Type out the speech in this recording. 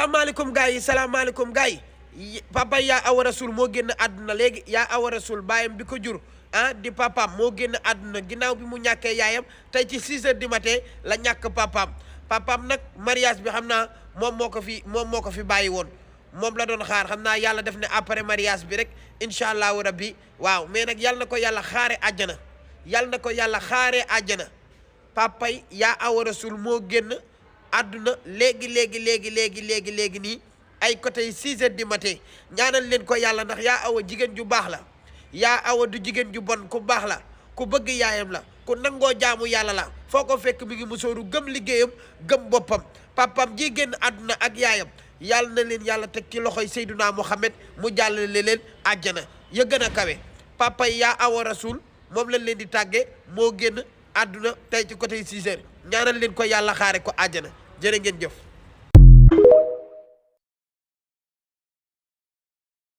salaamaaleykum gars yi salaamaaleykum gars yi papa yaa awa rasul moo génn àdduna léegi yaa awa rasul baayam bi ko jur di papaam moo génn àdduna ginnaaw bi mu ñàkkee yaayam tey ci 6 heures du matin la ñàkk papaam nag mariage bi xam naa moom moo ko fi bàyyi woon moom la doon xaar xam naa yàlla def ne après mariage bi rek incha allahu rabbi waaw mais nag yàlla na ko yàlla xaare àjjana yàlla na ko yàlla xaaree àjjana papay yaa awa rasul moo génn àdduna léegi nii ay côté 6 heures du matin ñaanal leen ko yàlla ndax yaa awa jigéen ju baax la yaa awa du jigéen ju bon ku baax la ku bëgg yaayam la ku nangoo jaamu yàlla la foo ko fekk mi ngi musóoru gëm liggéeyam gëm boppam papam ji génn àdduna ak yaayam yàlla na leen yàlla teg ci loxoy Seydunaa Muhammad mu jàllale leen àjjana ya gën a kawe papa yaa awa rasul moom lañ leen di tàggee moo génn àdduna tey ci côté 6 heures ñaanal leen ko yàlla xaare ko àjjana jërë ngeen jëf